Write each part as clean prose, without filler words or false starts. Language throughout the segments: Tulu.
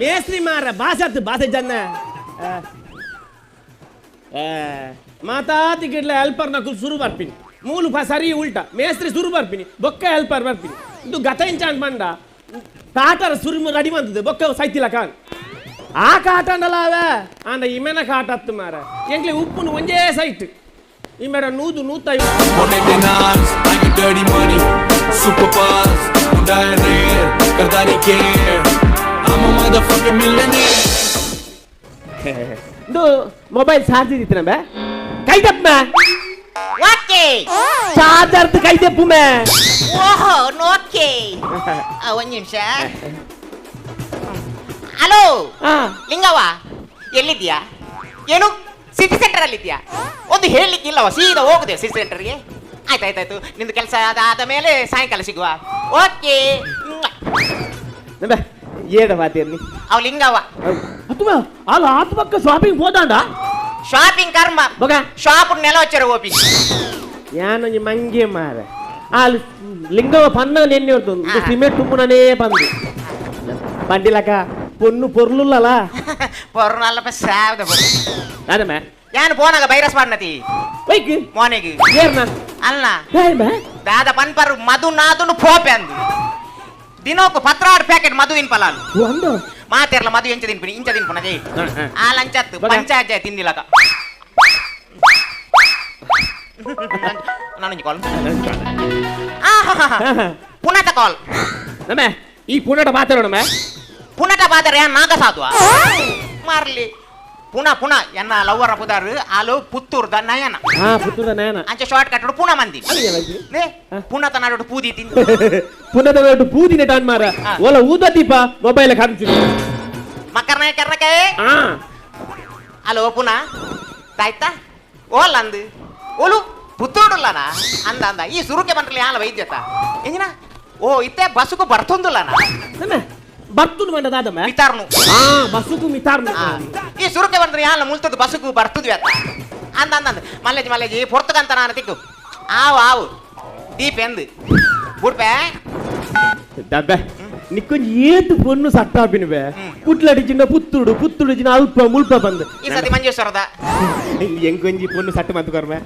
ಮೇಸ್ತ್ರಿ ಮಾರ ಬಾಸತ್ತು ಬಾಸೆ ಜನ ಮಾತಾ ತಿಕ್ಕಿಡ್ಲ ಹೆಲ್ಪರ್ ನಕುಲ್ ಸುರು ಬರ್ಪಿನಿ ಮೂಲು ಸರಿ ಉಲ್ಟಾ ಮೇಸ್ತ್ರಿ ಸುರು ಬರ್ಪಿನಿ ಬೊಕ್ಕ ಹೆಲ್ಪರ್ ಬರ್ಪಿನಿ ಇದು ಗತ ಇಂಚಾನ್ ಬಂಡ ಕಾಟರ ಸುರು ರೆಡಿ ಬಂತದೆ ಬೊಕ್ಕ ಸೈತಿಲ್ಲ ಕಾನ್ ಆ ಕಾಟಂಡಲ ಅವೇ ಆಂಡ ಇಮೆನ ಕಾಟ ಹತ್ತು ಮಾರ ಎಂಗ್ಲಿ ಉಪ್ಪುನು ಒಂಜೇ ಸೈಟ್ ಇಮೆಡ ನೂದು ನೂತೈ ಇದು ಮೊಬೈಲ್ ಚಾರ್ಜ್ ಇತ್ತು ಬೇ ಕೈ ತಪ್ಪ ಓಕೆ ಚಾರ್ಜರ್ ಕೈ ತಪ್ಪು ಮೇ ಓಹೋ ಓಕೆ ಒಂದ್ ನಿಮಿಷ. ಹಲೋ ಲಿಂಗವ್ವ, ಎಲ್ಲಿದ್ಯಾ? ಏನು ಸಿಟಿ ಸೆಂಟರ್ ಅಲ್ಲಿ ಇದೆಯಾ? ಒಂದು ಹೇಳಲಿಕ್ಕಿಲ್ಲವ, ಸೀದಾ ಹೋಗುದೆ ಸಿಟಿ ಸೆಂಟರ್ಗೆ. ಆಯ್ತಾಯ್ತಾಯ್ತು, ನಿಂದು ಕೆಲಸ ಅದಾದ ಮೇಲೆ ಸಾಯಂಕಾಲ ಸಿಗುವ. ಓಕೆ. ಏಡ ಮಾತೇರ್ನಿ ಅವ್ ಲಿಂಗವ್ವ. ಅಥವಾ ಅಲ್ಲ ಆತ ಪಕ್ಕ ಶಾಪಿಂಗ್ ಹೋದಾಂಡ. ಶಾಪಿಂಗ್ ಕರ್ಮ ಬೊಗ ಶಾಪ್ ನೆಲ ವಚ್ಚರ ಓಪಿ ಯಾನೊಂಜಿ ಮಂಗೆ ಮಾರ ಅಲ್ಲಿ ಲಿಂಗವ ಪನ್ನ ನೆನ್ನೆ ಹೊರ್ತು ಸಿಮೆಂಟ್ ತುಂಬುನೇ ಬಂದು ಬಂಡಿಲಕ ಪೊನ್ನು ಪೊರ್ಲುಲ್ಲಲ ಪೊರ್ನಲ್ಲ ಸಾವಿರದ ಪೊರ್ಲು ಅದಮ್ಮ ಯಾನು ಪೋನಾಗ ಬೈರಸ್ ಮಾಡ್ನತಿ ಬೈಕ್ ಮೋನೆಗೆ ಏರ್ನ ಅಲ್ಲ ಏರ್ನ ದಾದ ಪನ್ಪರು ಮಧು ನಾದುನು ಪೋಪೆ ಅಂದು ದಿನೋಕು ಪತ್ರಾಡ್ ಪ್ಯಾಕೆಟ್ ಮಧು ಇನ್ಪಲಾಲು ಒಂದು ಮಾತೆರ್ಲ ಮಧು ಎಂಚ ತಿನ್ಪಿನಿ ಇಂಚ ತಿನ್ಪುನದೇ ಆ ಲಂಚತ್ತು ಪಂಚಾಯತ್ ತಿಂದಿಲಕ ನಾನೊಂಜಿ ಕಾಲ್ ಪುನಟ ಕಾಲ್ ನಮ್ಮ ಈ ಪುನಟ ಮಾತಾಡೋಣ. ಪುನಟ ಬಾದರೆ ನಾಗ ಸಾಧುವ ಮಾರ್ಲಿ ಪುನಃ ಪುನಃ ಎನ್ನ ಲವ್ವರ ಪುದಾರು ಆಲು ಪುತ್ತೂರ್ದ ನಯನ. ಪುತ್ತೂರ್ದ ನಯನ ಅಂಚೆ ಶಾರ್ಟ್ ಕಟ್ ಪುನಃ ಮಂದಿ ಪುನಃ ತನ್ನ ಪೂದಿ ತಿಂದು ಪುನಃ ಪೂದಿನ ಟಾನ್ ಮಾರ ಓಲ ಊದ ದೀಪ ಮೊಬೈಲ್ ಕಾಣಿಸಿ ಮಕ್ಕರ್ನ ಕರ್ನಕೆ. ಹಲೋ ಪುನಃ ತಾಯ್ತಾ ಓಲ್ ಅಂದು ಓಲು ಪುತ್ತೂರುಲ್ಲನ ಅಂದ ಅಂದ ಈ ಸುರುಕೆ ಬಂದ್ರಲಿ ಆಲ ವೈದ್ಯತ ಎಂಜಿನ ಓ ಇತ್ತೆ ಬಸ್ಸುಕು ಬರ್ತುಂದುಲ್ಲನ ಬರ್ತುಂದು ಮಂಡ ದಾದಮ್ಮ ಮಿತಾರ್ನು ಬಸ್ಸುಕು ಮಿತಾರ್ನು ಈ ಸುರುಕೆ ಬಂದ್ರೆ ಯಾಲ ಮುಲ್ತದ ಬಸ್ಸುಕು ಬರ್ತದ್ವಿ ಅತ್ತ ಅಂದ ಅಂದ ಅಂದ ಮಲ್ಲೇಜಿ ಮಲ್ಲೇಜಿ ಪೊರ್ತುಕಂತ ನಾನು ತಿಕ್ಕು ಆವು ಆವು ದೀಪ ಎಂದು ಬುಡ್ಪೆ ದಬ್ಬೆ ನಿಕ್ಕೊಂಜಿ ಏತು ಪೊನ್ನು ಸಟ್ಟಾಪಿನುವೆ ಕುಟ್ಲಡಿಚಿನ ಪುತ್ತುಡು ಪುತ್ತುಡು ಅಲ್ಪ ಮುಲ್ಪ ಬಂದು ಈ ಸತಿ ಮಂಜೇಶ್ವರದ ಎಂಕೊಂಜಿ ಪೊನ್ನು ಸಟ್ಟು ಮಂತು ಕೊರ್ಮೆ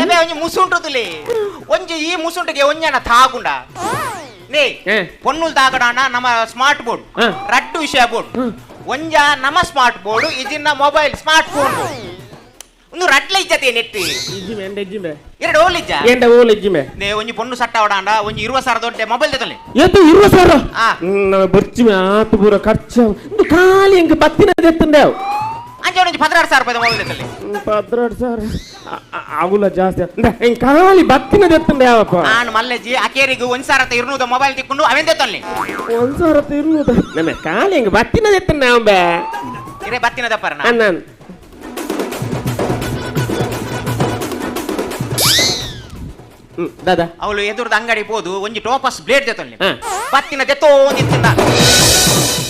ಎಬೆ ಒಂಜಿ ಮುಸುಂಟುದುಲಿ ಒಂಜಿ ಈ ಮುಸುಂಟಿಗೆ ಒಂಜನ ತಾಗುಂಡ ನೇ ಪೊನ್ನುಲ್ ತಾಗಡಾಣ ನಮ್ಮ ಸ್ಮಾರ್ಟ್ ಬೋರ್ಡ್ ರಡ್ಡು ವಿಷಯ ಬೋರ್ಡ್ ಒಂಜ ನಮ್ಮ ಸ್ಮಾರ್ಟ್ ಬೋರ್ಡ್ ಇಜಿನ್ನ ಮೊಬೈಲ್ ಸ್ಮಾರ್ಟ್ ಫೋನ್ ಒಂದು ರಡ್ಲ ಇಜ್ಜತೆ ನೆಟ್ ಇಜ್ಜಿಮೆ ಎಂಡ ಇಜ್ಜಿಮೆ ಎರಡು ಓಲ್ ಇಜ್ಜ ಎಂಡ ಓಲ್ ಇಜ್ಜಿಮೆ ನೇ ಒಂಜಿ ಪೊನ್ನು ಸಟ್ಟ ಅವಡಾಂಡ ಒಂಜಿ 20,000 ದೊಡ್ಡ ಮೊಬೈಲ್ ತಗೊಳ್ಳಿ ಏತು 20,000 ನಮ್ಮ ಬೊರ್ಚಿಮೆ ಆತು ಪೂರ ಖರ್ಚು ಒಂದು ಖಾಲಿ ಎಂಕ್ ಬತ್ತಿನ ದೆತ್ತುಂಡೇವು ಅಂಚೆ ಒಂಜಿ 16,000 ರೂಪಾಯಿ ಮೊಬೈಲ್ ತಗೊಳ್ಳಿ 16,000 ಆಗುಲ ಜಾಸ್ತಿ ಎಂಕ್ ಖಾಲಿ ಬತ್ತಿನ ದೆತ್ತುಂಡೆ ಯಾವಪ್ಪ ನಾನು ಮಲ್ಲೆಜಿ ಅಕೇರಿಗೆ 1,200 ಮೊಬೈಲ್ ತಿಕ್ಕೊಂಡು ಅವೆಂದೆ ತೊಲ್ಲಿ 1,200 ನಮ್ಮ ಖಾಲಿ ಎಂಕ್ ಬತ್ತಿನ ದೆತ್ತುಂಡೆ ಅವಂಬೆ ಇರೇ ಬತ್ತಿನ ದಪ್ಪರನ ಅನ್ನ ದಾದಾ ಅವಳು ಎದುರದ ಅಂಗಡಿ ಪೋದು ಒಂಜಿ ಟೋಪಸ್ ಬ್ಲೇಡ್ ದೆತ್ತೊಲ್ಲಿ ಬತ್ತಿನ ದೆತ್ತೋ ಒಂದಿತ್ತಿಂದ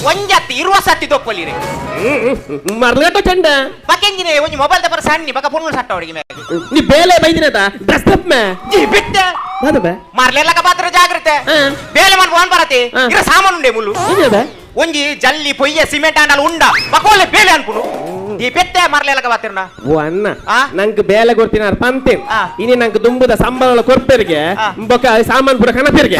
ಒಂಜತ್ತಿ ಇರುವ ಸತ್ತಿ ದೊಪ್ಪೊಲಿರೆ ಮರ್ಲಟ ಚಂಡ ಬಕೆಂಜಿನೆ ಒಂಜಿ ಮೊಬೈಲ್ ದಪ್ಪರ ಸಣ್ಣಿ ಬಕ ಪೊಣ್ಣು ಸಟ್ಟ ಅವಳಿಗೆ ಮೇಲೆ ನೀ ಬೇಲೆ ಬೈದಿನದ ಡ್ರೆಸ್ ಅಪ್ ಮೇ ಜಿ ಬಿಟ್ಟೆ ದಾದಾ ಬೇ ಮಾರ್ಲೆಲ್ಲಕ ಪಾತ್ರ ಜಾಗ್ರತೆ ಬೇಲೆ ಮನ್ ಫೋನ್ ಬರತೆ ಇರ ಸಾಮಾನು ಉಂಡೆ ಮುಲ್ಲು ಒಂಜಿ ಜಲ್ಲಿ ಪೊಯ್ಯ ಸಿಮೆಂಟ್ ಆಂಡಲ ಉಂಡ ಬಕೋಲೆ ಬೇಲೆ ಅನ್ಪುನು ಈ ಪೆತ್ತೆ ಮಾರ್ಲೆಲ್ಲಕ ಬಾತಿರ್ನ ಓ ಅಣ್ಣ ನಂಗೆ ಬೇಲೆ ಕೊಡ್ತೀನ ಪಂತೇನ್ ಇನಿ ನಂಗೆ ದುಂಬುದ ಸಂಬಳ ಕೊರ್ಪೆರಿಗೆ ಬೊಕ ಸಾಮಾನ್ ಪೂರ ಕಣಪೆರಿಗೆ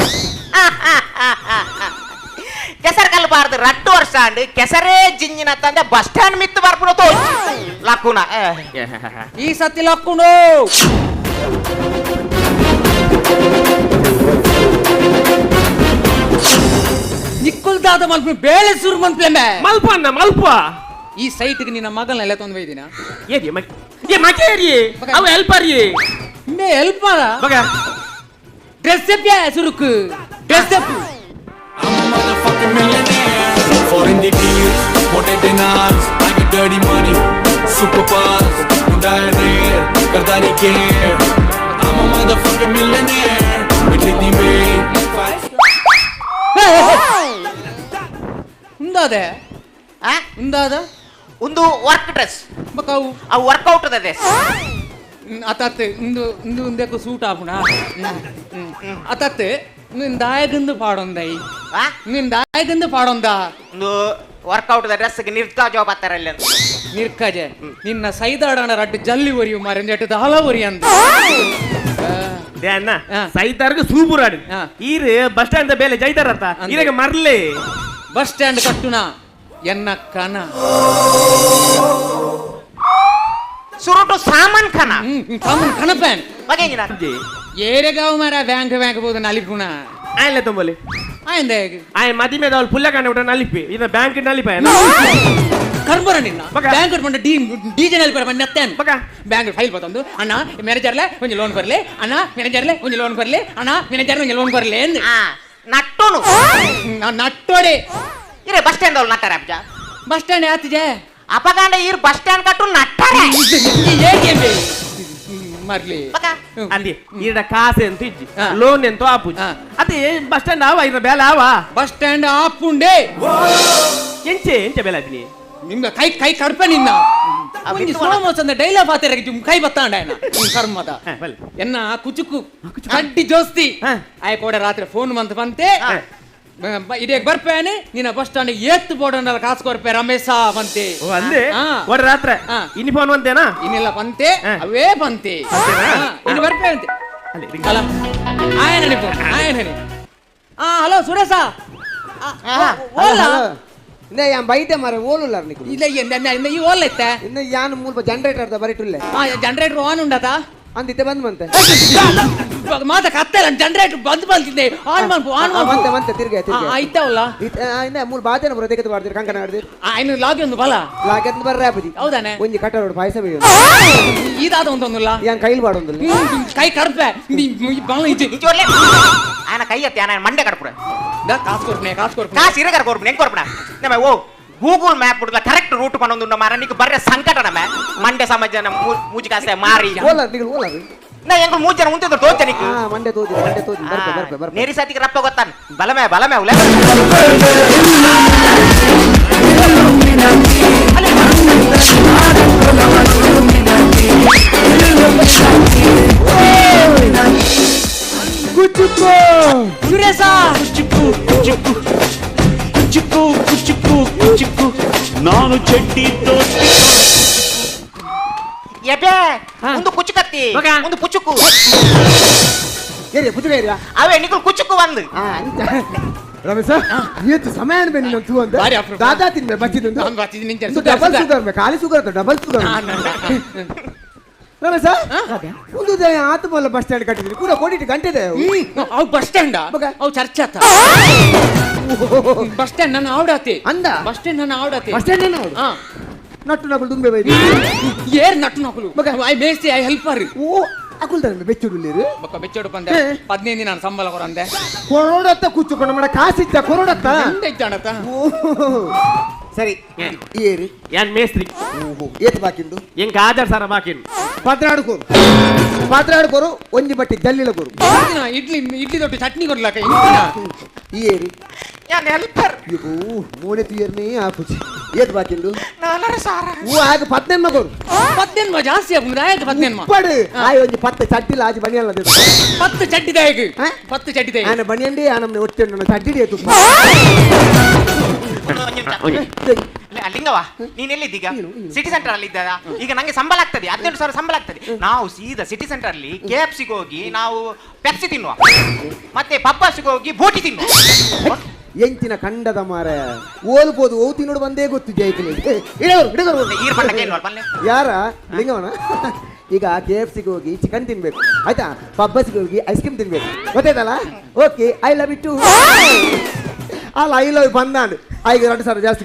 ಕೆಸರು ಕಲ್ಲು ಬಾರ್ದು ರಟ್ಟು ವರ್ಷ ಅಂಡ್ ಕೆಸರೇ ಜಿಂಜಿನ ತಂದೆ ಬಸ್ ಸ್ಟ್ಯಾಂಡ್ ಮಿತ್ತು ಬರ್ಪುನ ತೋ ಲಕ್ಕುನ ಈ ಸತಿ ಲಕ್ಕುನು ನಿಕ್ಕುಲ್ದಾದ ಮಲ್ಪು ಬೇಳೆ ಸುರು ಮನ್ಪ್ಲೆ ಮಲ್ಪ ಅಣ್ಣ ಮಲ್ಪ ಈ ಸೈಟ್ಗೆ ನಿನ್ನ ಮಗನ ಎಲ್ಲ ತೊಂದ್ರೆ ಒಯ್ದಿನ ಏದಿ ಏ ಮಗೇರಿ ಅವ ಹೆಲ್ಪರ್ ಮೇ ಹೆಲ್ಪ್ ಮಾಡ ಮಗ ಡ್ರೆಸ್ ಅಪ್ ಸುರುಕು dress up. I'm a motherfucking millionaire. Foreign degrees, mote dinars, I get dirty money, super fast, munda rare, karda nahi care. I'm a motherfucking millionaire. Itni me. ಉಂದಾದೆ ಉಂದಾದ ಒಂದು ವರ್ಕ್ ಡ್ರೆಸ್ ಬಕಾವು ಅವು ವರ್ಕೌಟ್ ಡ್ರೆಸ್ ಅತತ್ ಇಂದು ಇಂದು ಉಂದೆಕು ಸೂಟ್ ಆಪುಣ ಅತತ್ ನಿನ್ ದಾಯಗಂದು ಪಾಡೊಂದೈ. ನಿನ್ ದಾಯಗಂದು ಪಾಡೊಂದ. ಒಂದು workout the dress ನಿರ್ತಾ job ಆತ್ತಾರಲ್ಲ. ನಿರ್ಕಜೆ ನಿನ್ನ ಸೈದಾಡಣ ರಡ್ಡು ಜಲ್ಲಿ ಒರಿಯು ಮಾರೆ ಒಂಜೆಟ್ಟು ದಾಲ ಒರಿ ಅಂದ. They ಅಣ್ಣ, ಸೈತಾರ್ಗ ಸೂಪುರಾಡು. ಈರು ಬಸ್ ಸ್ಟ್ಯಾಂಡ್ ಬೇಲೆ ಜೈತಾರತ್ತ ಇರಗ ಮರ್ಲೆ. ಬಸ್ ಸ್ಟ್ಯಾಂಡ್ ಕಟ್ಟುನ ಎನ್ನ ಕನ. ಸುರುಟು ಸಾಮಾನ್ ಖಾನ. ಸಾಮಾನ್ ಕನಪೇನ್. ಬಗೆಂಜಿನ ಏರೆಗಾವ್ ಮಾರ ಬ್ಯಾಂಕ್ ಬ್ಯಾಂಕ್ ಬೋದು ನಲಿಪುಣ. ಆಯ್ಲೆ ತುಂಬಲಿ. ಆಯ್ದ. ಆಯ್ ಮದಿಮೆ ದವಲ್ ಪುಲ್ಲ ಕಾಣ ಬಿಟ್ಟ ನಲಿಪಿ ಇದ ಬ್ಯಾಂಕ್ ನಲಿಪ. ಕರ್ಬರ ನಿನ್ನ ಬ್ಯಾಂಕ್ ಬಂಡ ಡಿ ಡಿಜೆ ನಲಿಪರ ಬಂಡ ನತ್ತೇನ್ ಬ್ಯಾಂಕ್ ಫೈಲ್ ಬತ್ತಂದು ಅಣ್ಣ ಮ್ಯಾನೇಜರ್ಲೆ ಒಂಜಿ ಲೋನ್ ಕೊರ್ಲೆ, ಅಣ್ಣ ಮ್ಯಾನೇಜರ್ಲೆ ಒಂಜಿ ಲೋನ್ ಕೊರ್ಲೆ, ಅಣ್ಣ ಮ್ಯಾನೇಜರ್ ಒಂಜಿ ಲೋನ್ ಕೊರ್ಲೆ ಅಂದ್. ನಟ್ಟೋನು ನಟ್ಟೋಡೆ. ಇರೇ ಬಸ್ ಸ್ಟ್ಯಾಂಡ್ ಅವ್ಳು ನಟ್ಟಾರ ಅಬ್ಜ. ಬಸ್ ಸ್ಟ್ಯಾಂಡ್ ಯಾತಿಜೆ ಅಪಗಾಂಡ ಈರ್ ಬಸ್ ಸ್ಟ್ಯಾಂಡ್ ಕಟ್ಟು ನಟ್ಟಾರೆ. ಮರ್ಲಿ ಅಲ್ಲಿ ಈಡ ಕಾಸು ಎಂತ ಇಜ್ಜಿ, ಲೋನ್ ಎಂತ ಆಪುಜಿ, ಅದೇ ಬಸ್ ಸ್ಟ್ಯಾಂಡ್ ಆವ ಇರ ಬೇಲೆ ಆವ. Bus stand ಆಪುಂಡೆ. ಎಂಚೆ ಎಂಚೆ ಬೇಲೆ ಆಪಿನಿ? ನಿಮ್ಗೆ ಕೈ ಕೈ ಕಡ್ಪೆ ನಿನ್ನ ಒಂಜಿ ಸೋಮೋಸಂದ ಡೈಲಾಗ್ ಆತರ ಕೈ ಬತ್ತಾಂಡ ಕರ್ಮದ ಎನ್ನ ಕುಚುಕು ಕಡ್ಡಿ ಜೋಸ್ತಿ ಆಯ್ ಕೋಡೆ ರಾತ್ರಿ ಫೋನ್ ಬಂತ ಬಂತೆ ಇದೇ ಬರ್ಪೇನೆ ನಿನ್ನ ಬಸ್ ಸ್ಟ್ಯಾಂಡ್ ಏತ್ತು ಬೋರ್ಡ್ ಕಾಸು ಕೊರ್ಪೆ ರಮೇಶ ಬಂತೆ. ಅಂದೆ ಕೋಡೆ ರಾತ್ರಿ ಇನ್ನು ಫೋನ್ ಬಂತೇನಾ? ಇನ್ನೆಲ್ಲ ಬಂತೆ ಅವೇ ಬಂತೆ ಇನ್ನು ಬರ್ಪೆ ಅಂತೆ. ಅಲ್ಲ ಆಯನನಿ ಫೋನ್ ಆಯನನಿ. ಹಲೋ ಸುರೇಶ. ಇಂದ ಯಾನ್ ಬೈತೆ ಮಾರೆ ಓಲುಲ್ಲಾರ್ ನಿಕುಲು. ಇಲ್ಲ ಈ ಓಲ್ಲ ಇತ್ತೆ. ಇನ್ನು ಯಾನ್ ಮೂಲ್ಪ ಜನರೇಟರ್ the ಬರಿಟುಲ್ಲೆ. ಜನರೇಟರ್ ಆನ್ ಉಂಡತಾ? ಅಂದಿತ್ತೆ ಬಂದ್ ಬಂತೆ. ಮಾತ ಕತ್ತಲ್ಲ ಜನರೇಟರ್ ಬಂದ್ ಬಂತಿದ್ದೆ ಆನ್ ಮಾಡ್ಪು ಆನ್ ಮಾಡ್ಪು. ಬಂತೆ ಬಂತೆ ತಿರ್ಗೆ ತಿರ್ಗೆ. ಆಯ್ತಾವಲ್ಲ. ಇನ್ನ ಮೂಲ ಬಾತೇನ ಬರೋ ತೆಗೆದು ಬಾರ್ದಿರ ಕಂಕಣ ಆಡ್ದಿರ್. ಇನ್ನು ಲಾಗಿ ಒಂದು ಬಲ. ಲಾಗಿ ಅಂತ ಬರ್ರೆ ಅಪ್ಪಜಿ. ಹೌದಾನೆ? ಒಂಜಿ ಕಟ್ಟ ರೋಡ್ ಪಾಯಸ ಬೇಯು. ಇದಾದ ಒಂದೊಂದುಲ್ಲ. ಯಾನ್ ಕೈಲ್ ಬಾಡೊಂದುಲ್ಲ. ಕೈ ಕರ್ಪೆ. ಬಲ ಇಜ್ಜಿ. ಇಂಚೋರ್ಲೆ. ಆನ ಕೈ ಎತ್ತಿ ಆನ ಮಂಡೆ ಕಡ್ಪುರ. ಕಾಸು ಕೊರ್ಪನೆ ಕಾಸು ಕೊರ್ಪನೆ. ಕಾಸು ಇರಗರ ಕೊರ್ಪನೆ ಹೆಂಗ್ ಕೊರ್ಪಣ? ನಮ್ಮ ಓ ಗೂಗಲ್ ಮ್ಯಾಪ್ ಬಿಡುದ ಕರೆಕ್ಟ್ ರೂಟ್ ಪನ್ನೊಂದು ಮಾರ ನಿಕ್ ಬರ್ರೆ ಸಂಕಟ ನಮ್ಮ ಮಂಡೆ ಸಮಾಜ ಮೂಜಿ ಕಾಸೆ ಮಾರಿ. ಓಲ ನಿಗಲ್ ಓಲ. ನಾ ಎಂಗುಲ್ ಮೂಜನ ಉಂತಿದ್ರು ತೋಚ ನಿಕ್. ಮಂಡೆ ತೋಜಿ ಮಂಡೆ ತೋಜಿ ಬರ್ಪೆ ಬರ್ಪೆ ಬರ್ಪೆ. ನೇರಿ ಸಾತಿಗೆ ರಪ್ಪ ಗೊತ್ತಾನ ಬಲಮೆ ಬಲಮೆ ಉಲೆ. ಕುಚುಕು ಸುರೇಶ. ಕುಚುಕು ಕುಚುಕು ಕುಚುಕು ಕುಚುಕು ಕುಚುಕು ನಾನು ಚಡ್ಡಿ ದೋಸ್ತಿ. ಎಬೆ ಒಂದು ಕುಚುಕತ್ತಿ ಒಂದು ಪುಚುಕು. ಏರಿಯಾ ಪುಚುಕ ಏರಿಯಾ ಅವೇ ನಿಕುಲ್ ಕುಚುಕು ಬಂದು. ರಮೇಶ ಏತು ಸಮಯ ಅನ್ಬೆ ನೀನು ತೂ ಅಂದ ದಾದಾ ತಿನ್ಬೆ ಬಚ್ಚಿದ್ದು ನಾನು ಬಚ್ಚಿದ್ದು ನಿಂಚೆ ಡಬಲ್ ಶುಗರ್ ಬೇ ಖಾಲಿ ಶುಗರ್ ಅತ್ತ ಡಬಲ್ ಶುಗರ್. ರಮೇಶ ಒಂದು ಆತಮಲ್ಲ ಬಸ್ ಸ್ಟ್ಯಾಂಡ್ ಕಟ್ಟಿದ್ರಿ ಕೂಡ ಕೋಡಿಟ್ಟು ಗಂಟೆ ಇದೆ. ಅವು ಬಸ್ ಸ್ಟ್ಯಾಂಡ್ ಅವು ಚರ್ಚ್ ಆತ ಬಸ್ ಸ್ಟ್ಯಾಂಡ್ ನನ್ನ ಆವಡಾತಿ ಅಂದ ಬಸ್ ಸ್ಟ್ಯಾಂಡ್ ನನ್ನ ಆವಡಾತಿ ಬಸ್ ಸ್ಟ್ಯಾಂಡ್ ನನ್ನ ಆವಡು ನಟ್ಟು ನಕಲು ದುಂಬೆ ಬೈದಿ ಏರ್ ನಟ್ಟು ನಕಲು I ಮೇಸ್ತಿ I helper. ಓ ಅಕುಲ್ದಾರೆ ಬೆಚ್ಚುಡುಲ್ಲೇರು ಬೊಕ್ಕ ಬೆಚ್ಚುಡು ಪಂದೆ 15 ದಿನ ಸಂಬಳ ಕೊರಂದೆ ಕೊರೋಡತ್ತ ಕುಚ್ಚುಕೊಂಡು ಮಾಡ ಕಾಸಿತ್ತ ಕೊರೋಡತ್ತ ಇಜ್ಜಾಣತ್ತ. ಸರಿ ಏರಿ ಯಾನ್ ಮೇಸ್ತ್ರಿ. ಏತ್ ಬಾಕಿಂಡು ಎಂಕ ಆಧಾರ್ ಸಾರ ಬಾಕಿಂಡು. ಪತ್ರಾಡುಕೋರು ಪತ್ರಾಡುಕೋರು ಒಂಜಿ ಬಟ್ಟಿ ಜಲ್ಲಿಲ ಕೋರು ಇಡ್ಲಿ ಇಡ್ಲಿ ದೊಡ್ಡ ಚಟ್ನಿ ಕೊಡ್ಲಾಕ ಈ ಏರಿ ಯಾನ್ ಹೆಲ್ಪರ್. ಇವು ಮೋನೆ ತುಯರ್ನೇ ಆಪುಜಿ ಏತ್ ಬಾಕಿಂಡು ನಾನರ ಸಾರ. ಓ ಆಗ 15 ಕೋರು 15 ಜಾಸ್ತಿ ಆಪುಂಡು ಆಯ್ತು 15 ಉಪ್ಪಡು ಆಯ್ ಒಂಜಿ 10 ಚಡ್ಡಿಲ ಆಜಿ ಬನಿಯಲ್ಲ 10 ಚಡ್ಡಿ ದಾಯಕ್ 10 ಚಡ್ಡಿ ದಾಯಕ್ ಆನ ಬನಿಯಂಡಿ ಆನಮ್ನೆ ಒಟ್ಟೆ ಚಡ್ಡಿ ಏತು. ಲಿಂಗವ ನೀನ್ ಎಲ್ಲಿದ್ದೀಗ? ಸಿಟಿ ಸೆಂಟರ್ ಅಲ್ಲಿ ಇದ್ದ. ಈಗ ನಂಗೆ ಸಂಬಳ ಆಗ್ತದೆ 18,000 ಸಂಬಳ ಆಗ್ತದೆ. ನಾವು ಸೀದಾ ಸಿಟಿ ಸೆಂಟರ್ ಅಲ್ಲಿ ಕೆ ಎಫ್ ಸಿಗೆ ಹೋಗಿ ನಾವು ಪೆಪ್ಸಿ ತಿನ್ನುವ, ಮತ್ತೆ ಪಬ್ಬಾಸಿಗೆ ಹೋಗಿ ಬೋಟಿ ತಿನ್ನುವ. ಎಂಚಿನ ಕಂಡದ ಮಾರ ಓಲ್ಬೋದು ಓ ತಿನ್ನೋಡು ಬಂದೇ ಗೊತ್ತು ಜೈಕಲಿ. ಯಾರ ಲಿಂಗವನ? ಈಗ ಕೆ ಎಫ್ ಸಿಗೆ ಹೋಗಿ ಚಿಕನ್ ತಿನ್ಬೇಕು ಆಯ್ತಾ, ಪಬ್ಬಸ್ಗೆ ಹೋಗಿ ಐಸ್ ಕ್ರೀಮ್ ತಿನ್ಬೇಕು ಗೊತ್ತಾಯ್ತಲ್ಲ? Okay I love you too. ಅಲ್ಲ I love ಬಂದಾಂಡ್ ಐದು 2,000 ಜಾಸ್ತಿ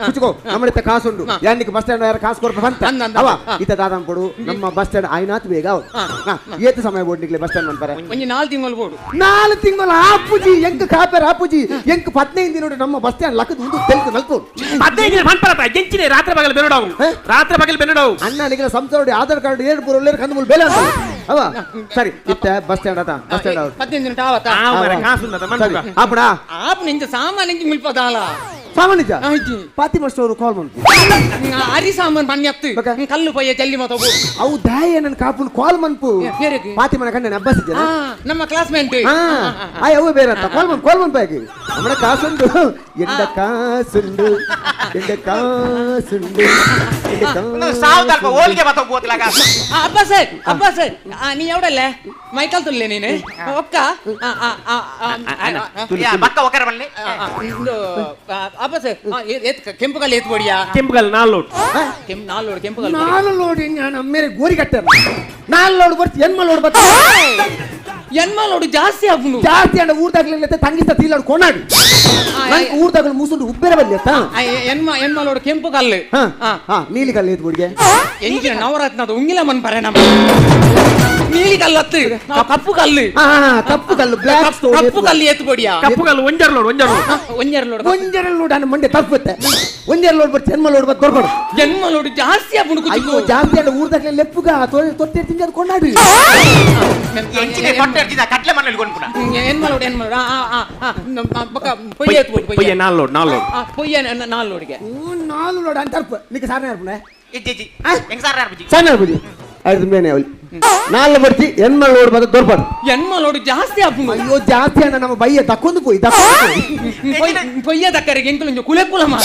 ಕುಚ್ಕೋ ನಮ್ಮ ಕಾಸುಂಡು ಯಾನಿಕ್ ಬಸ್ ಸ್ಟ್ಯಾಂಡ್ ಯಾರು ಕಾಸು ಕೊಡ್ಪ ಬಂತ ಅವ ಈತ ದಾದನ್ ಕೊಡು ನಮ್ಮ ಬಸ್ ಸ್ಟ್ಯಾಂಡ್ ಆಯ್ನಾತ್ ಬೇಗ ಏತು ಸಮಯ ಬೋಡ್ನಿಕ್ಲೆ ಬಸ್ ಸ್ಟ್ಯಾಂಡ್ ಬಂತಾರೆ ಒಂಜಿ 4 ತಿಂಗಳು ಬೋಡು 4 ತಿಂಗಳು ಆಪುಜಿ ಎಂಕ್ ಕಾಪೇರ್ ಆಪುಜಿ ಎಂಕ್ 15 ದಿನ ನಮ್ಮ ಬಸ್ ಸ್ಟ್ಯಾಂಡ್ ಲಕ್ಕದ ಒಂದು ತೆಲ್ಕು ನಲ್ಪು 15 ದಿನ ಬಂಪರತ ಎಂಚಿನೆ ರಾತ್ರಿ ಪಗಲು ಬೆನ್ನಡವು ರಾತ್ರಿ ಪಗಲು ಬೆನ್ನಡವು ಅಣ್ಣ ನಿಗಲ ಸಂಸಾರ ಆಧಾರ್ ಕಾರ್ಡ್ ಏಳು ಪೂರ ಒಳ್ಳೆ ಕಂದಮೂಲ ಬೇಲೆ ಅಂತ ಅವ ಸರಿ ಇತ್ತ ಬಸ್ ಸ್ಟ್ಯಾಂಡ್ ಆತ ಬಸ್ ಸ್ಟ್ಯಾಂಡ್ 15 ದಿನ ಆವತ ಕಾಸು ಸರಿ ಆಪುಣ ಆಪು ನಿಂಚ ಸಾಮಾನ್ಯ ನಿಂಚ ಮುಲ್ಪದಾಲ ಸಾಮಾನ್ಯ ಇಜ್ಜಿ. ಫಾತಿಮಾ ಸ್ಟೋರ್ ಕಾಲ್ ಮಾಡ್ತು. ಅರಿ ಸಾಮಾನ್ ಪನ್ಯತ್ತು. ಬೊಕ? ಕಲ್ಲು ಪೊಯ್ಯ ಜಲ್ಲಿ ಮತ. ಅವು ದಾಯ ನನ್ನ ಕಾಪುನ್ ಕಾಲ್ ಮನ್ಪು. ಏರೆಗ್? ಫಾತಿಮನ ಕಂಡನೆ ಅಬ್ಬಾಸ್ ಇಜ್ಜನ? ನಮ್ಮ ಕ್ಲಾಸ್ಮೇಟ್. ಹಾ, ಆಯ್ ಅವು ಬೇರೆ ಅಂತ ಕಾಲ್ ಮನ್ ಕಾಲ್ ಮನ್ಪು. ಆಗಿ ನಮ್ಮ ಕಾಸುಂಡು, ಎಂಡ ಕಾಸುಂಡು, ಎಂಡ ಕಾಸುಂಡು, ಎಂಡ ಸಾವು ತಲ್ಪ ಕಾಸುಂಡು. ಹೋಲಿಗೆ ಬತ್ತ ಬೋತ್ಲಾಗ. ಅಬ್ಬಾಸ್ ಅಬ್ಬಾಸ್, ನೀ ಎವಡಲ್ಲ ಮೈಕಲ್ ತುಲ್ಲೆ ನೀನು ಒಕ್ಕ ಆ, ಆ, ಆ, ಆ, ಆ, ಆ, ಬಕ್ಕ ಒಕ್ಕರ ಬನ್ನಿ. ಆ, ಇಂದು, ಅಬ್ಬಾಸ್, ಕೆಂಪು ಕಲ್ಲು ಎತ್ತು ಬಡಿಯಾ. ಕೆಂಪುಗಲ್ ನಾಲ್ ಲೋಡ್. ಕೆಂಪು ನಾಲ್ ಲೋಡ್ ಕೆಂಪು ಕಲ್ಲು. ನಾಲು ಲೋಡ್ ನಾನು ಅಮ್ಮೇರೆ ಗೋರಿ ಕಟ್ಟಾರ. ನಾಲ್ ಲೋಡ್ ಬರ್ತಿ, ಎನ್ಮ ಲೋಡ್ ಬರ್ತಿ. ಎನ್ಮ ಲೋಡು ಜಾಸ್ತಿ ಆಪುಂಡು. ಜಾಸ್ತಿ ಅಂಡ ಊರ್ದಾಗ್ಲಿಲ್ಲ, ತಂಗಿಸ್ತ ತೀಲಾಡು ಕೊನಾಡಿ. ನಂಗೆ ಊರ್ದಾಗಲು ಮೂಸುಂಡು ಉಬ್ಬೇರೆ ಬಲ್ಲಿ ಅತ್ತ. ಎನ್ಮ ಎನ್ಮ ಲೋಡು ಕೆಂಪು ಕಲ್ಲು. ಹಾ ಹಾ, ನೀಲಿ ಕಲ್ಲು ಎತ್ತು ಗುಡಿಗೆ. ಎಂಜಿನ ನವರತ್ನದ ಉಂಗಿಲ ಮನ್ ಪರೆ ನಮ್ಮ ನೀಲಿ ಕಲ್ಲತ್ತು, ನಾವು ಕಪ್ಪು ಕಲ್ಲು. ಹಾ ಹಾ, ಕಪ್ಪು ಕಲ್ಲು, ಬ್ಲ್ಯಾಕ್ ಸ್ಟೋನ್. ಕಪ್ಪು ಕಲ್ಲು ಎತ್ತು ಬಡಿಯಾ. ಕಪ್ಪು ಕಲ್ಲು ಒಂಜರ್ ಲೋಡ್, ಒಂಜರ್ ಲೋಡ್. ಒಂಜರ್ ಲೋಡು. ಒಂಜರ ಲೋಡ್ ಅನ್ನ ಮಂಡೆ ತಪ್ಪುತ್ತೆ. ಒಂಜರ ಲೋಡ್ ಬರ್ತಿ, ಎನ್ಮ ಲೋಡ್ ಬರ್ತಿ ದೊರಕೊಡು. ಎನ್ಮ ಲೋಡು ಜಾಸ್ತಿ ಆಪುಂಡು. ಅಯ್ಯೋ ಕುಚುಕು. ಜಾಸ್ತಿ ಅಂಡ ಊರ್ದಾಗ್ಲಿ ಲೆಪ್ಪುಗ ತೊಟ್ಟೆ ತಿಂಜಿ ಅದು ಕೊಂಡಾಡಿ. ಎಂಚಿನ ತೊಟ್ಟೆ ಇರ್ತಿದ್ದ ಕಟ್ಲೆ ಮನೇಲಿ ಕೊಂಡ್ಪುನ. ಎನ್ಮ ಲೋಡು ಎನ್ಮ ಲೋಡು. ಆ ಆ ಆ ಆ, ಬೊಕ ಪೊಯ್ಯ ಎತ್ತು ಬೋಡು. ಪೊಯ್ಯ ಪೊಯ್ಯ ನಾಲ್ ಲೋಡ್, ನಾಲ್ ಲೋಡ್. ಪೊಯ್ಯ ನಾಲ್ ಲೋಡಿಗೆ. ನಾಲು ಲೋಡ್ ಅಂತ ತರ್ಪು ನಿಕ್ಕೆ ಸಾರನೆ ಅರ್ಪುನೆ. ಇಜ್ಜಿ ಇಜ್ಜಿ, ಹೆಂಗ್ ಸಾರ ಅರ್ಪುಜಿ. ಸಣ್ಣ ಅರ್ಪುಜಿ ಆಯ್ತು ಮೇನೆ ಅವಳಿ ನಾಲ್ ಬರ್ತಿ, ಎನ್ಮ ಲೋಡ್ ಬರ್ತ ದೊರ್ಪಾಡು. ಎನ್ಮ ಲೋಡು ಜಾಸ್ತಿ ಆಪುಂಡು. ಅಯ್ಯೋ ಜಾಸ್ತಿ ಅಣ್ಣ, ನಮ್ಮ ಬಯ್ಯ ತಕ್ಕೊಂದು ಪೋಯಿ ತಕ್ಕೊಂದು ಪೋಯಿ. ಪೊಯ್ಯ ದಕ್ಕರಿಗೆ ಎಂಕುಲು ಒಂಜಿ ಕುಲೆ ಕುಲ ಮಾರ.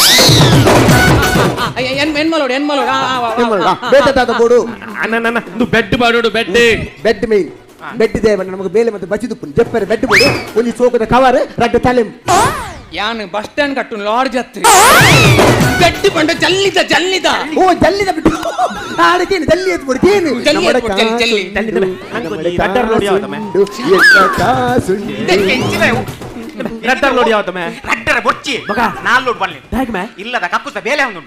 ಎನ್ಮ ಲೋಡು ಎನ್ಮ ಲೋಡು. ಆ, ಆ, ಆ, ಎನ್ಮ ಲೋಡ್, ಆ, ಆ, ಬೇತ ತಾತ ಬೋಡು. ಅಣ್ಣ ನನ್ನ ಇದು ಬೆಡ್ ಬಾಡೋಡು, bed. Bed main bed Devanna ನಮಗೆ ಬೇಲೆ ಮತ್ತೆ ಬಚ್ಚಿ ತುಪ್ಪು ಜಪ್ಪರೆ ಬೆಡ್ ಬೋಡು. ಒಂಜಿ ಸೋಕದ ಕವರ್, ರಡ್ಡು ತಲೆ. ಯಾನ್ ಬಸ್ ಸ್ಟ್ಯಾಂಡ್ ಕಟ್ಟು ಲಾಡ್ಜ್ ಹತ್ರಿ ಗಟ್ಟಿ ಬಂಡ ಜಲ್ಲಿದ ಜಲ್ಲಿದ. ಓ ಜಲ್ಲಿದ ಬಿಟ್ಟು ಆಡಕೇನು ಜಲ್ಲಿ ಎತ್ತು ಬಿಡು ಕೇನು. ಜಲ್ಲಿ ಎತ್ತು ಬಿಡು, ಜಲ್ಲಿ, ಜಲ್ಲಿ. ಜಲ್ಲಿ ತಲೆ. ನಂಗೊಂದು ಈ ರಡ್ಡರ್ ಲೋಡ್ ಯಾವತ್ತಮ್ಮ? ಎಂಚಿನ ರಡ್ಡರ್ ಲೋಡ್ ಯಾವತ್ತಮ್ಮ? ರಡ್ಡರ ಬೊಚ್ಚಿ. ಬೊಕ? ನಾಲ್ ಲೋಡ್ ಬನ್ನಿ. ದಾಯಕ್ ಮೇ? ಇಲ್ಲದ ಕಕ್ಕುಸ್ತ ಬೇಲೆ ಒಂದು.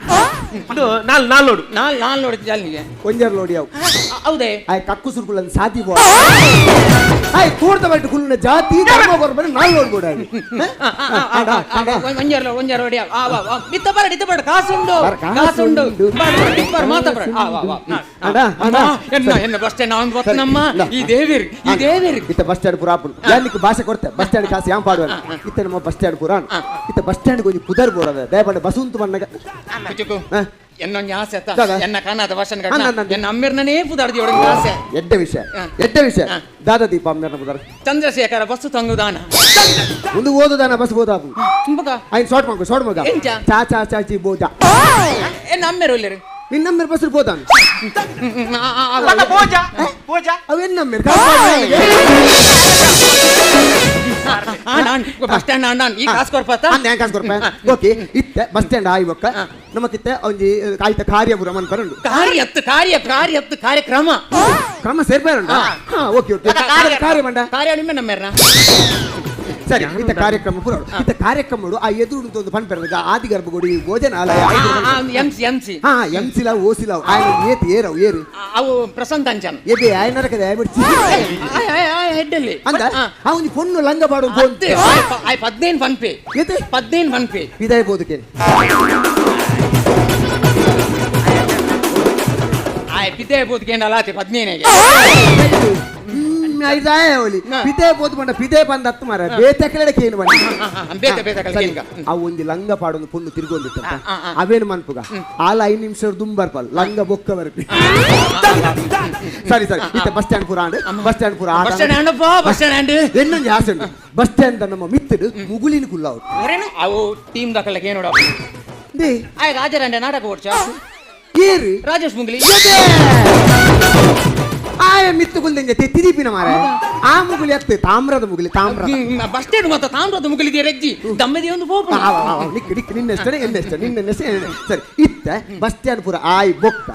ಇದು ನಾಲ್ ನಾಲ್ ಲೋಡ್. ನಾಲ್ ನಾಲ್ ಲೋಡ್ ಜಲ್ಲಿಗೆ. ಒಂಜರ್ ಲೋಡ್ ಯಾವ? ಹೌದೇ. ಆಯ್ ಕಕ್ಕು ಸುರ್ಕುಲನ್ ಸಾತಿ ಬೋ ಆಯ್ ತೋರ್ದ ಬಟ್ಟು ಕುಲ್ಲನ ಜಾತಿ ಧರ್ಮ ಬರ್ಬರ ನಾಲ್ ಲೋಡ್ ಬೋಡ. ಒಂಜರ್ ಲೋಡ್, ಒಂಜರ್ ಲೋಡ್. ಆ ವಾ ವಾ, ಇತ್ತ ಬರ ಇತ್ತ ಬರ, ಕಾಸುಂಡು. ಬರ, ಕಾಸುಂಡು. ಕಾಸುಂಡು. ಬರ ಟಿಪ್ಪರ್ ಮಾತ ಬರ. ಆ ವಾ ವಾ. ಅಣ್ಣ, ಅಣ್ಣ. ಎನ್ನ ಎನ್ನ ಬಸ್ ಸ್ಟ್ಯಾಂಡ್ ಅವ್ನು ಗೊತ್ತನಮ್ಮ. ಇಲ್ಲ. ಈ ದೇವಿರ್ ಈ ದೇವಿರ್. ಇತ್ತ ಬಸ್ ಸ್ಟ್ಯಾಂಡ್ ಪೂರ ಆಪುಂಡು. ಯಾನಿಕ್ ಭಾಷೆ ಕೊಡ್ತೆ ಬಸ್ ಸ್ಟ್ಯಾಂಡ್ ಕಾಸು ಯಾನ್ ಪಾಡುವ. ಇತ್ತ ನಮ್ಮ ಬಸ್ ಸ್ಟ್ಯಾಂಡ್ ಪೂರ ಆಂಡ್. ಇತ್ತ ಬಸ್ ಸ್ಟ್ಯಾಂಡ್ ಕೊಂಚ ಪುದರ್ ಬೋಡವೆ ದಯಪಂಡ ಬಸ್ ಉಂತು ಬನ್ನಗ. ಕುಚುಕು. ಹಾ. ಎನ್ನೊಂಜಿ ಆಸೆ ಅತ್ತ. ದಾದ? ಎನ್ನ ಕಾಣದ ವರ್ಷನ್ ಅಣ್ಣ, ಅಣ್ಣ, ಅಣ್ಣ. ಎನ್ನ ಅಮ್ಮಿರ್ನನೇ ಪುದಾರ್ದಿ ಒಡಂಗೆ ಆಸೆ. ಎಡ್ಡೆ ವಿಷಯ. ಎಡ್ಡೆ ವಿಷಯ. ದಾದಾ ದೀಪ ಅಮ್ಮೆರ್ನ ಪುದರ್. ಚಂದ್ರಶೇಖರ ಬಸ್ಸು ತಂಗುದಾನ. ಒಂದು ಓದುದಾನ ಬಸ್ ಬೋದಾಪು. ಬೊಕ? ಐನ್ ಶಾರ್ಟ್ ಮಗ ಶಾರ್ಟ್ ಮಗ. ಎಂಚ? ಚಾ ಚಾ ಚಾಚಿ ಬೋಜ. ಎನ್ನ ಅಮ್ಮೆರು ಒಲ್ಲೆರು. ನಿನ್ನಮ್ಮೆರ್ ಬಸ್ ಬೋದಾನ. ಬೊಕ Pooja Pooja. ಅವೆನ್ನಮ್ಮೆರ್? Non bus stand non ಈ ಕಾಸು ಕೊರ್ಪತ್ತ. ಅಂದೆ ಕಾಸು ಕೊರ್ಪ. ಓಕೆ, ಇತ್ತೆ ಬಸ್ ಸ್ಟ್ಯಾಂಡ್ ಆಯಿ ಬೊಕ್ಕ ನಮಕಿತ್ತೆ ಒಂಜಿ ಆಯ್ತ ಕಾರ್ಯಪುರ ಮನ್ಪರುಂಡು. ಕಾರ್ಯತ್ತು ಕಾರ್ಯ ಕಾರ್ಯತ್ತು ಕಾರ್ಯಕ್ರಮ. ಕ್ರಮ ಸೇರ್ಪೇರುಂಡು. ಹಾ ಓಕೆ ಓಕೆ. ಬೊಕ ಕಾರ್ಯ- ಕಾರ್ಯ ಮಂಡ. ಕಾರ್ಯ ನಿಮ್ಮೆ ನಮ್ಮೆರ್ನ. ಸರಿ, ಇತ್ತ ಕಾರ್ಯಕ್ರಮ ಪೂರ ಇತ್ತ ಕಾರ್ಯಕ್ರಮ ಆ ಎದುರು ಒಂದು ಪನ್ಪೆರ ಆದಿ ಗರ್ಭಗುಡಿ ಭೋಜನಾಲಯ. M C M C. ಹಾ ಎಂ ಸಿಲ ಓ ಸಿಲ ಆಯನ ಏತ್ ಏರವು ಏರು. ಅವು ಪ್ರಶಾಂತ್ ಅಂಚನ್. ಎಬೆ ಆಯನರಕದೆ ಆಯಬಿಡ್ಚಿ. ಹೆಡ್ಡಲ್ಲಿ ಅಂದ ಆ ಒಂಜಿ ಪೊಣ್ಣು ಲಂಗ ಪಾಡು ಫೋನ್. ಆಯ್ 15 ಪನ್ಪೆ. ಏತ್? 15 ಪನ್ಪೆ. ಪಿದಾಯಿ ಬೋದುಕೇನೆ. ಆಯ್ ಪಿದೆ ಬೋದ್ಕೇಂಡಲ ಆತೆ 15ಗೆ. ಐದಾಯ ಒಲಿ. ಪಿದೆ ಬೋದು ಪಂಡ ಪಿದೆ ಬಂದ ಹತ್ತು ಮಾರ ಬೇತೆ ಕೇನು ಬನ್ನಿ. ಬೇತೆ ಬೇತೆ ಕಲ್ಕೇನ್ಗ. ಆ ಒಂಜಿ ಲಂಗ ಪಾಡೊಂದು ಪೊಣ್ಣು ತಿರ್ಗೊಂದಿತ್ತ. ಆ, ಆ. ಅವೇನು ಮನ್ಪುಗ ಆಲ 5 ನಿಮಿಷ ದುಂಬರ್ಪಲ್ ಲಂಗ ಬೊಕ್ಕ ಬರ್ಪಿ. ಸರಿ ಸರಿ, ಇತ್ತ ಬಸ್ ಸ್ಟ್ಯಾಂಡ್ ಪೂರ and bus stand ಪೂರ ಬಸ್ ಸ್ಟ್ಯಾಂಡ್ ಆಂಡಪ್ಪ ಬಸ್ ಸ್ಟ್ಯಾಂಡ್ ಆಂಡ್. ಎನ್ನೊಂಜಿ ಆಸೆ ಉಂಡು ಬಸ್ ಸ್ಟ್ಯಾಂಡ್ ನಮ್ಮ ಮಿತ್ತಡು ಮುಗುಳಿನ ಕುಲ್ಲಾವು. ಅವು ಟೀಮ್ ದಾಖಲೆ ನೋಡ. They. ಆಯ್ ರಾಜರಂಡೆ ನಾಟಕ ಓಡ್ಚ. ಏರು? ರಾಜೇಶ್ ಮುಂಗ್ಲಿ. ಎದೆ! ಆಯ ಮಿತ್ತು ಕುಲ್ದಂಗೆ ತಿರಿಪಿನ ಮಾರ ಆ ಮುಗುಲಿ ಅತ್ತೆ ತಾಮ್ರದ ಮುಗುಲಿ ತಾಮ್ರದ. ಬಸ್ ಸ್ಟ್ಯಾಂಡ್ ಮತ್ತೆ ತಾಮ್ರದ ಮುಗುಲಿದೆ ರಜ್ಜಿ ದಮ್ಮದಿ ಒಂದು ಪೋಪು. ಆ, ಆ, ಆ, ನಿಕ್ ನಿಕ್ ನಿನ್ನ ಎಷ್ಟೇ ಎನ್ನ ಎಷ್ಟೇ ನಿನ್ನ ಎಷ್ಟೇ ಎನ್ನ. ಸರಿ, ಇತ್ತ ಬಸ್ ಸ್ಟ್ಯಾಂಡ್ ಪೂರ ಆಯ್ ಬೊಕ್ಕ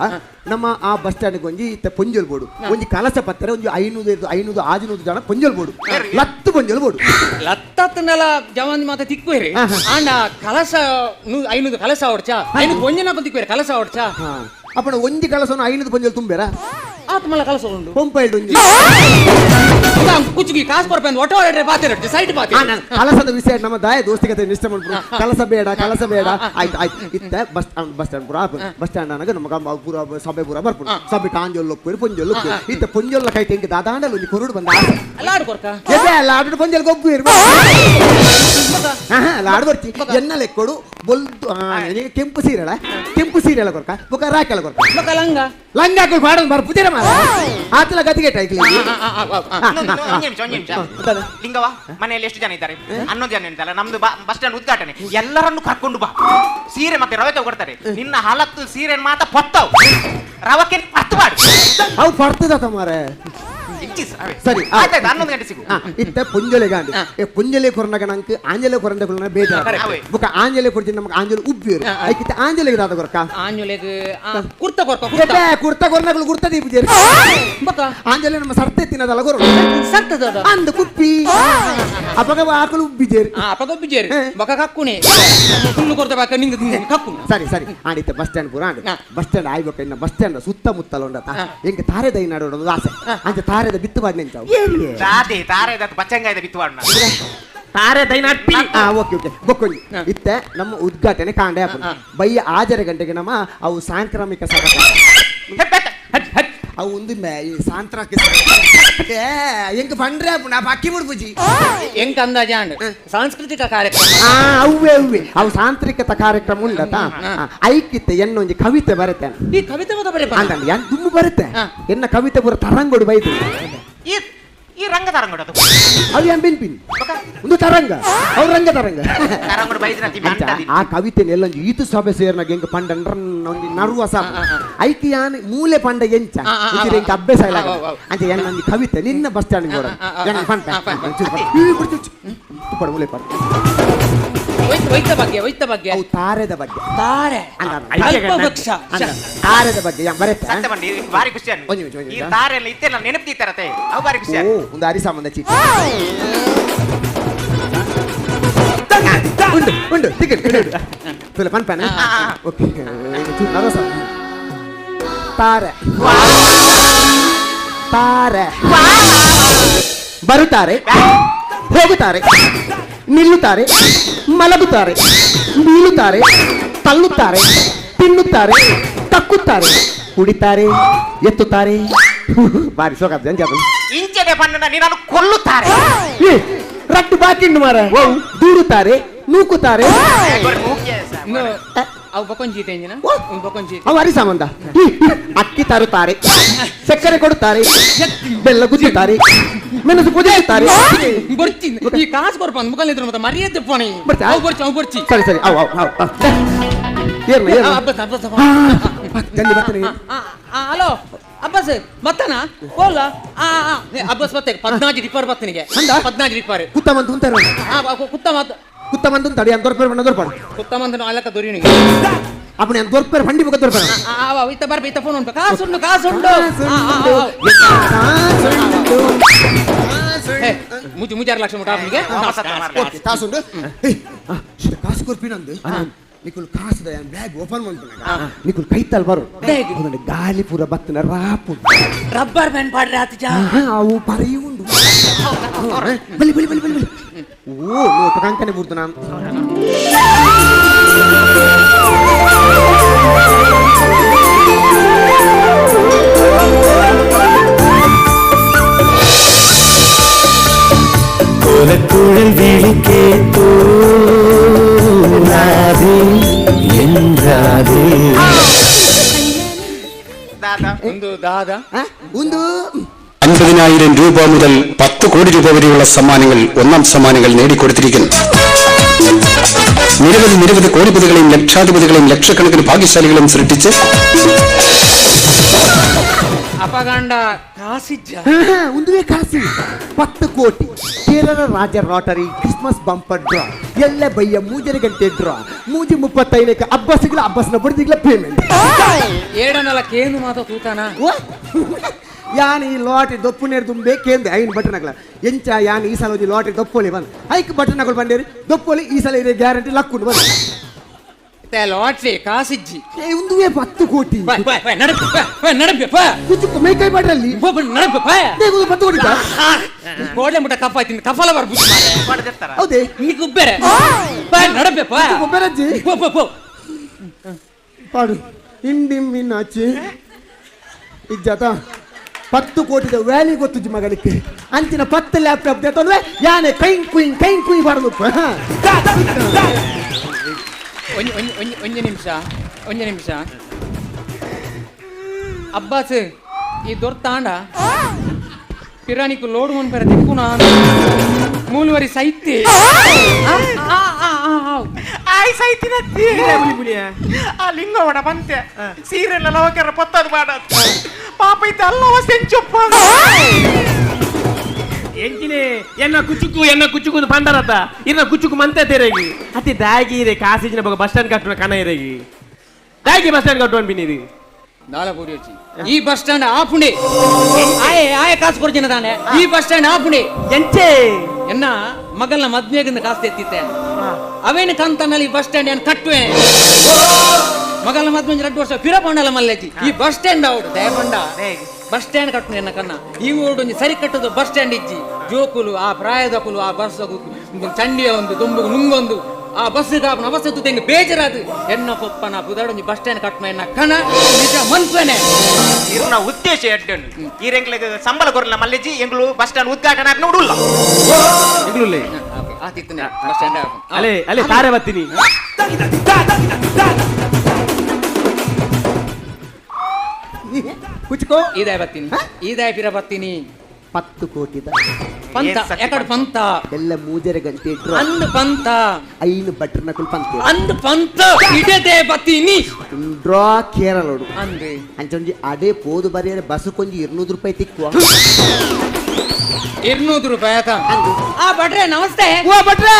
ನಮ್ಮ ಆ ಬಸ್ ಸ್ಟ್ಯಾಂಡ್ ಒಂಜಿ ಇತ್ತ ಪೊಂಜಲ್ ಬೋಡು ಒಂಜಿ ಕಲಸ ಪತ್ತರ ಒಂಜಿ 500 500 600 ಜನ ಪೊಂಜಲ್ ಬೋಡು ಲತ್ತು ಪೊಂಜಲ್ ಬೋಡು. ಲತ್ತತ್ತನೆಲ್ಲ ಜವಾನ್ ಮಾತ ತಿಕ್ವೇರಿ. ಆಂಡ ಕಲಸ 500 ಕಲಸ ಓಡ್ಚ 500 ಒಂಜನ ತಿಕ್ವೇರಿ ಕಲಸ ಓಡ್ಚ. ಹಾ ಅಪ್ಪಣ ಒಂಜಿ ಕಲಸನು 500 ಪೊಂಜಲ್ ತುಂಬೇರ. ಆತ್ಮಲ ಕಲಸ ಉಂಡು. ಪೊಂಪೈಲ್ಡ್ ಒಂಜಿ ಕುಚುಗಿ ಕಾಸು ಕೊರ್ಪೆ ಒಟ್ಟ ಹೊರಡ್ರೆ ಪಾತೆ ಸೈಡ್ ಪಾತೆ. ಕಲಸದ ವಿಷಯ ನಮ್ಮ ದಾಯ ದೋಸ್ತಿ ಕತೆ ನಿಷ್ಠ ಮಾಡ್ಬಿಡು. ಕಲಸ ಬೇಡ ಕಲಸ ಬೇಡ. ಆಯ್ತು ಆಯ್ತು, ಇತ್ತ bus bus stand ಪೂರ ಬಸ್ ಸ್ಟ್ಯಾಂಡ್ ಅನಗ ನಮ್ಮ ಗಮ್ಮ ಪೂರ ಸಭೆ ಪೂರ ಬರ್ಪುಡು. ಸಭೆ ಕಾಂಜೊಲ್ಲು ಒಪ್ಪುರು ಪೊಂಜೊಲ್ಲು ಒಪ್ಪುರು. ಇತ್ತ ಪೊಂಜೊಲ್ಲ ಕೈ ತೆಂಗೆ ದಾದಾಂಡಲ್ ಒಂಜಿ ಕೊರುಡು ಬಂದ ಆಸೆ. ಲಾಡು ಕೊರ್ಕ. ಎದೆ ಲಾಡು ಪೊಂಜಲ್ ಗೊಬ್ಬು ಇರು. ಲಾಡು ಬರ್ತಿ ಎನ್ನ ಲೆಕ್ಕೊಡು ಬೊಲ್ದು ಕೆಂಪು ಸೀರೆಳ ಕೆಂಪು ಸೀರೆಳ ಕೊರ್ಕ ಬೊಕ ರಾಕೆಲ ಕೊರ್ಕ ಬೊಕ ಲಂಗ ಲಂಗ ಹಾಕೊಂಡು ಪಾಡೊಂದು ಬರ್ಪುತ್ತೀರ ಮಾರ ಆತಲ ಗತಿಗೆಟ್ಟ ಐಕ್ಲಿ ಒಂದ್ ನಿಮಿಷ ಲಿಂಗವ, ಮನೆಯಲ್ಲಿ ಎಷ್ಟು ಜನ ಇದ್ದಾರೆ? 11 ಜನ ಇದ್ದಾರೆ. ನಮ್ದು ಬಸ್ ಸ್ಟ್ಯಾಂಡ್ ಉದ್ಘಾಟನೆ, ಎಲ್ಲರನ್ನು ಕರ್ಕೊಂಡು ಬಾ. ಸೀರೆ ಮತ್ತೆ ರವಕೆ ಕೊಡ್ತಾರೆ. ನಿನ್ನ ಹಲತ್ತು ಸೀರೆ ಮಾತ್ರ ಪೊತ್ತವು, ರವಕ್ಕೆ ಪತ್ತು ಮಾಡು. ಅವು ಪರ್ತದ ಮಾರೆ. ಸರಿ ಆಯ್ತಾಯ್ತು, 11 ಗಂಟೆ ಸಿಗು. ಇತ್ತ ಪುಂಜಲೆ ಗಾಂಡಿ ಪುಂಜಲೆ ಕೊರನಗ ನಂಗೆ ಆಂಜಲೆ ಕೊರಂದ ಕೊರನ ಬೇಜಾರು. ಬುಕ ಆಂಜಲೆ ಕೊಡ್ತೀನಿ ನಮಗೆ ಆಂಜಲೆ ಉಬ್ಬಿರು ಐಕಿತ್ತ ಆಂಜಲೆಗೆ ದಾದ ಕೊರಕ ಆಂಜಲೆಗೆ ಕುರ್ತ ಕೊರ್ಕ ಕುರ್ತ ಕುರ್ತ ಕೊರನಗಳು ಕುರ್ತ ದೀಪುಜೇರಿ ಬಕ ಆಂಜಲೆ ನಮ್ಮ ಸರ್ತೆ ತಿನ್ನದಲ್ಲ ಕೊರ ಸರ್ತದ ಅಂದ ಕುಪ್ಪಿ ಅಪಗ ಆಕಳು ಉಬ್ಬಿಜೇರಿ ಅಪಗ ಉಬ್ಬಿಜೇರಿ ಬಕ ಕಕ್ಕುನೆ ಫುಲ್ಲು ಕೊರ್ತ ಬಕ ನಿಂಗೆ ಕಕ್ಕುನೆ. ಸರಿ ಸರಿ ಆಡಿತ್ತ ಬಸ್ ಸ್ಟ್ಯಾಂಡ್ ಪೂರ and bus stand ಆಯ್ಬೇಕು. ಇನ್ನು ಬಸ್ ಸ್ಟ್ಯಾಂಡ್ ಸುತ್ತಮುತ್ತಲ ಉಂಡತ ಹೆಂಗೆ ತಾರೆದ ನಾಡೋದು ಆಸೆ ಅಂಚೆ ತಾರೆದ ಬಿತ್ತು ಮಾಡಿ ನೆಂಚಾವು ತಾದೆ ತಾರೆದ ಬಚ್ಚಂಗಾಯದ ಬಿತ್ತು ಮಾಡ ತಾರೆ ದೈನಾಟ್ಪಿ. ಓಕೆ ಓಕೆ ಬೊಕ್ಕೊಂಜಿ ಇತ್ತೆ ನಮ್ಮ ಉದ್ಘಾಟನೆ ಕಾಂಡೆ ಬಯ್ಯ 6 ಗಂಟೆಗೆ ನಮ್ಮ ಅವು ಸಾಂಕ್ರಾಮಿಕ ಸಭೆ ಅವು ಒಂದು ಸಾಂತ್ರಾಕ ಎಂಕ ಪಂಡ್ರೆ ನಾ ಪಕ್ಕಿ ಬಿಡ್ಪುಜಿ ಎಂಕ ಅಂದಾಜ ಸಾಂಸ್ಕೃತಿಕ ಕಾರ್ಯಕ್ರಮ ಅವ್ವೆ ಅವ್ವೆ ಅವು ಸಾಂತ್ರಿಕತ ಕಾರ್ಯಕ್ರಮ ಉಂಡತ ಐಕಿತ್ತೆ ಎನ್ನೊಂಜಿ ಕವಿತೆ ಬರುತ್ತೆ. ಈ ಕವಿತೆ ಅಂದ ಎನ್ ದುಮ್ಮು ಬರುತ್ತೆ ಎನ್ನ ಕವಿತೆ ಪೂರ ತರಂಗೋಡು ಬೈದು ಈ ರಂಗ ತರಂಗೋಡು ಅದು ಅವು ಏನ್ ಬಿನ್ ಬಿನ್ ಒಂದು ತರಂಗ ಅವ್ರ ರಂಗ ತರಂಗ ತರಂಗೋಡು ಬೈದ್ರ ಆ ಕವಿತೆ ಎಲ್ಲೊಂಜಿ ಈತು ಸಭೆ ಸೇರ್ನಾಗ ಹೆಂಗ ಪಂಡ ಒಂಜಿ ನರುವ ಸಭೆ ಐಕಿ ಯಾನ್ ಮೂಲೆ ಪಂಡ ಎಂಚ ಎಂಕ ಅಭ್ಯಾಸ ಇಲ್ಲ ಅಂಚ ಎನ್ನೊಂಜಿ ಕವಿತೆ ನಿನ್ನ ಬಸ್ ಸ್ಟ್ಯಾಂಡ್ ಕೂಡ ಪಂಡ ಮೂಲೆ ಪಂಡ ಒಯ್ತ ಬಗ್ಗೆ ಅವು ತಾರೆದ ಬಗ್ಗೆ ತಾರೆ ತಾರೆದ ಬಗ್ಗೆ ಬರುತ್ತೆ ಬಾರಿ ಖುಷಿ ಈ ತಾರೆ ಎಲ್ಲ ಇತ್ತೆಲ್ಲ ನೆನಪು ಅವು ಬಾರಿ ಖುಷಿ. ಒಂದು ಅರಿಸಾಮಂದ ಚೀಟಿ ಉಂಡು ಉಂಡು ಟಿಕೆಟ್ ತುಲೆ ಪನ್ಪನ ಓಕೆ ನರಸ ತಾರೆ ತಾರೆ ಬರುತ್ತಾರೆ ಹೋಗುತ್ತಾರೆ ನಿಲ್ಲುತ್ತಾರೆ ಮಲಗುತ್ತಾರೆ ಬೀಳುತ್ತಾರೆ ತಳ್ಳುತ್ತಾರೆ ತಿನ್ನುತ್ತಾರೆ ತಕ್ಕುತ್ತಾರೆ ಕುಡಿತಾರೆ ಎತ್ತುತ್ತಾರೆ ಬಾರಿ ಸೋಕ ಇಂಚನೆ ಪನ್ನ ನಿನ್ನನ್ನು ಕೊಲ್ಲುತ್ತಾರೆ ರಟ್ಟು ಬಾಕಿಂಡು ಮಾರ ದೂರುತ್ತಾರೆ ನೂಕುತ್ತಾರೆ ಅವು ಬಕೊಂಜಿ ಇಂಜಿನ ಬಕೊಂಜಿ ಅವು ಅರಿಸಾಮಂದ ಅಕ್ಕಿ ತರುತ್ತಾರೆ ಸಕ್ಕರೆ ಕೊಡುತ್ತಾರೆ ಬೆಲ್ಲ ಗುದ್ದುತ್ತಾರೆ ಮೆಣಸು ಕುದಿಸುತ್ತಾರೆ ಬರ್ತಿ ಈ ಕಾಸು ಕೊರ್ಪ ಮುಖಲ್ ಮತ್ತೆ ಮರ್ಯಾದೆ ಪೋಣಿ ಅವು ಬರ್ಚಿ ಅವು ಬರ್ಚಿ. ಸರಿ ಸರಿ ಅವು ಅವು ಅವು ಏನು ಏನು ಅಬ್ಬಸ್ ಅಬ್ಬಸ್ ಜಲ್ದಿ ಬರ್ತೀನಿ. ಹಲೋ ಅಬ್ಬಸ್ ಬತ್ತಾನ ಹೋಲ ಅಬ್ಬಸ್ ಬತ್ತೆ 14 ರಿಪೇರ್ ಬತ್ತನಿಗೆ 14 ರಿಪೇರ್ ಕುತ್ತ ಮಂದು ಉಂಟಾರ ಕುತ್ತ ಮಾತು ಕುತ್ತ ಮಂದು ತಡಿ ಅಂತ ದೊರ್ಪೇರ್ ಬಣ್ಣ ದೊರ್ಪಾಡು ಕುತ್ತ ಮಂದನ ಅಲ್ಲಕ ದೊರಿನಿಗೆ ಅಪ್ಪಣೆ ಅಂತ ದೊರ್ಪೇರ್ ಬಂಡಿ ಮುಖ ದೊರ್ಪೇರ್ ಇತ್ತ ಬರ್ಬ ಇತ್ತ ಫೋನ್ ಉಂಟು ಕಾಸುಂಡು ಕಾಸುಂಡು ಮುಜು 6 ಲಕ್ಷ ಮುಟ ಅವನಿಗೆ ಓಕೆ ಕಾಸುಂಡು ಕಾಸು ಕೊರ್ಪಿನಂದು ನಿಕುಲ್ ಕಾಸುದ ಬ್ಯಾಗ್ ಓಪನ್ ಮಾಡ್ಕೊಂಡು ನಿಕುಲ್ ಕೈತಲ್ ಬರು ಗಾಲಿ ಪೂರ ಬತ್ತನ ರಾಪು ರಬ್ಬರ್ ಬ್ಯಾಂಡ್ ಪಾಡ್ರೆ ಆತಿಜ ಅವು ಪರಿ ಉಂಡು ಬಲಿ ಬಲಿ ಬಲಿ ಬಲಿ ಬಲಿ ಓ ನೋಟ ಕಂಕನೆ ಬುರ್ದು ನಾನು கோலக்குழல் விழிக்கே தோணாதே என்றாதே ಒಂದು 50,000 രൂപ മുതൽ 10 കോടി രൂപ വരെയുള്ള സമ്മാനങ്ങൾ ഒന്നാം സമ്മാനങ്ങൾ നേടിക്കൊടുത്തിരിക്കുന്നു. നിരവധി നിരവധി കോടിപതികളെയും ലക്ഷാധിപതികളെയും ലക്ഷക്കണക്കിന് ഭാഗ്യശാലികളെയും സൃഷ്ടിച്ച് ಕಾಸು 10 ಕೋಟಿ ಕೇರಳ ರಾಜ್ಯ lottery Christmas bumper draw ಎಲ್ಲ ಬಯ್ಯ 3 ಗಂಟೆ ಡ್ರಾ 3:35 ಅಬ್ಬಸ್ಗಳ ಅಬ್ಬಸ್ನ ಬಡ್ದಿಗ್ಲ ಪೇಮೆಂಟ್ ಏಡನಲ್ಲ ಕೇನು ಮಾತ ತೂತಾನ ಯಾನ್ ಈ ಲಾಟ್ರಿ ದೊಪ್ಪು ನೇರು ದುಂಬೆ ಕೇಂದ್ರ ಐನ್ ಬಟನಗಳ ಎಂಚ ಯಾನ್ ಈ ಸಲ ಒಂಜಿ ಲಾಟ್ರಿ ದೊಪ್ಪೊಲಿ ಬಂದು ಐಕ್ ಬಟನಗಳು ಬಂಡೇರಿ ದೊಪ್ಪೊಲಿ ಈ ಸಲ ಇದೇ ಗ್ಯಾರಂಟಿ ಲಕ್ಕುಂಡು ಬಂದು ಲಾಟ್ರಿ ಕಾಸಿಜ್ಜಿ ಒಂದುವೇ 10 ಕೋಟಿ ನಡಪೆ ಮೈಕೈ ಮಾಡ್ರಲ್ಲಿ ನಡಪೆ 10 ಕೋಟಿ ಕೋಡ್ಲೆ ಮುಟ್ಟ ಕಫ ಆಯ್ತು ಕಫಲ ಬರ್ಬು ಹೌದೇ ನೀ ಬೇರೆ ನಡಪೆ ಬೇರಜ್ಜಿ ಪಾಡು ಇಂಡಿ ಮೀನಾಚಿ ಇಜ್ಜಾತ 10 ಕೋಟಿದ ವ್ಯಾಲ್ಯೂ ಗೊತ್ತುಜಿ ಮಗಳಿಗೆ. ಅಂಚಿನ 10 ಲ್ಯಾಪ್ಟಾಪ್ ದೇತೊಂದ್ರೆ ಯಾನೆ ಕೈನ್ ಕುಯ್ ಕೈನ್ ಕುಯ್ ಬರದು. ಒಂಜಿ ಒಂಜಿ ಒಂಜಿ ಒಂಜಿ ನಿಮಿಷ, ಒಂಜಿ ನಿಮಿಷ. ಅಬ್ಬಾಸ್ ಈ ದೊರ್ತಾಂಡ ಪಿರಾಣಿக்கு ಲೋಡ್ ಮನ್ಪೆರ ತಿಕ್ಕುನ ಮೂಲುವರಿ ಸೈತಿ. ಆಯ್ ಸೈತಿನತ್ತಿ ಆ ಲಿಂಗವಡ ಬಂತೆ ಸೀರೆಲ್ಲ ಲವಕೆರ ಪೊತ್ತದು ಬಾಡ ಪಾಪ ಇತ್ತ ಅಲ್ಲವ ಸೆಂಚೊಪ್ಪ. ಎಂಚಿನೆ ಎನ್ನ ಕುಚುಕು ಎನ್ನ ಕುಚುಕು ಪಂಡರತ ಇನ್ನ ಕುಚುಕು ಮಂತೆ ತೆರಗಿ ಅತಿ ದಾಗಿ ಇರೆ ಕಾಸಿಜಿನ ಬೊಕ ಬಸ್ ಸ್ಟ್ಯಾಂಡ್ ಕಟ್ಟುವ ಕನ ಇರೆಗಿ ದಾಗಿ ಬಸ್ ಸ್ಟ್ಯಾಂಡ್ ಕಟ್ಟುವ ಬಿನಿರಿ ದಾಲ ಪೂರಿ వచ్చి ಈ ಬಸ್ ಸ್ಟ್ಯಾಂಡ್ ಆಪುಂಡೆ ಆಯೆ ಆಯೆ ಕಾಸು ಕೊಡ್ಜಿನ ತಾನೆ ಈ ಬಸ್ ಸ್ಟ್ಯಾಂಡ್ ಆಪುಂಡೆ ಎಂಚೆ ಎನ್ನ ಮಗಲ್ನ ಮದ್ಮೆಗಿಂದ ಕಾಸು ತೆತ್ತಿತ್ತೆ ಅವೇನು ಕಂತನಲ್ಲಿ ಬಸ್ ಸ್ಟ್ಯಾಂಡ್ ಏನು ಕಟ್ಟುವೆ ಮಗಲ್ನ ಮದ್ವೆ 2 ವರ್ಷ ಪಿರ ಪಂಡಲ ಮಲ್ಲೇಜಿ ಈ ಬಸ್ ಸ್ಟ್ಯಾಂಡ್ ಅವಡು ದಯಪಂಡ ಬಸ್ ಸ್ಟ್ಯಾಂಡ್ ಕಟ್ಟು ಎನ್ನ ಕನ್ನ ಈ ಓಡು ಒಂಜಿ ಸರಿ ಕಟ್ಟುದು ಬಸ್ ಸ್ಟ್ಯಾಂಡ್ ಇಜ್ಜಿ ಜೋಕುಲು ಆ ಪ್ರಾಯದಕುಲು ಆ ಬಸ್ ಚಂಡಿಯ ಒಂದು ದುಂಬುಗು ನುಂಗೊಂದು ಆ ಬಸ್ ಕಾಪುನ ಬಸ್ ತೆಂಗ್ ಬೇಜಾರಾದು ಎನ್ನ ಪೊಪ್ಪನ ಪುದಾಡೊಂಜಿ ಬಸ್ ಸ್ಟ್ಯಾಂಡ್ ಕಟ್ಟುವ ಎನ್ನ ಕಣ ನಿಜ ಮನ್ಪನೆ. ಇರ್ನ ಉದ್ದೇಶ ಎಡ್ಡನು ಈ ರೆಂಗ್ಲೆಗ್ ಸಂಬಳ ಕೊರಲ ಮಲ್ಲೆಜಿ ಎಂಗ್ಲು ಬಸ್ ಸ್ಟ್ಯಾಂಡ್ ಉದ್ಘಾಟನೆ ಆಪ್ನ ಉಡುಲ್ಲ. ಎಂಗ್ಲುಲ್ಲೆ ಆತಿತ್ತನೆ ಬಸ್ ಸ್ಟ್ಯಾಂಡ್ ಅಲೆ ಅಲೆ ತಾರೆ ಬತ್ತೀನಿ. ಕುಚ್ಕೋ ಇದಾಯ ಬರ್ತೀನಿ ಇದಾಯ ಪಿರ ಬರ್ತೀನಿ. 10 ಕೋಟಿದ ಪಂತ ಎಕಡೆ ಪಂತ ಎಲ್ಲ ಮೂಜರೆ ಗಂಟೆ ಇಟ್ರು ಅಂದ್ ಪಂತ ಐನು ಬಟ್ರನಕುಲ್ ಪಂತ ಅಂದ್ ಪಂತ ಇಡದೆ ಬರ್ತೀನಿ ಡ್ರಾ ಕೇರಳೋಡು ಅಂದ್ ಅಂಚೊಂಜಿ ಅದೇ ಪೋದು ಬರೆಯರೆ ಬಸ್ ಕೊಂಜಿ 200 ರೂಪಾಯಿ ತಿಕ್ಕುವ 200 ರೂಪಾಯಿ ಆತ ಆ ಭಟ್ರೆ ನಮಸ್ತೆ. ಓ ಭಟ್ರೆ.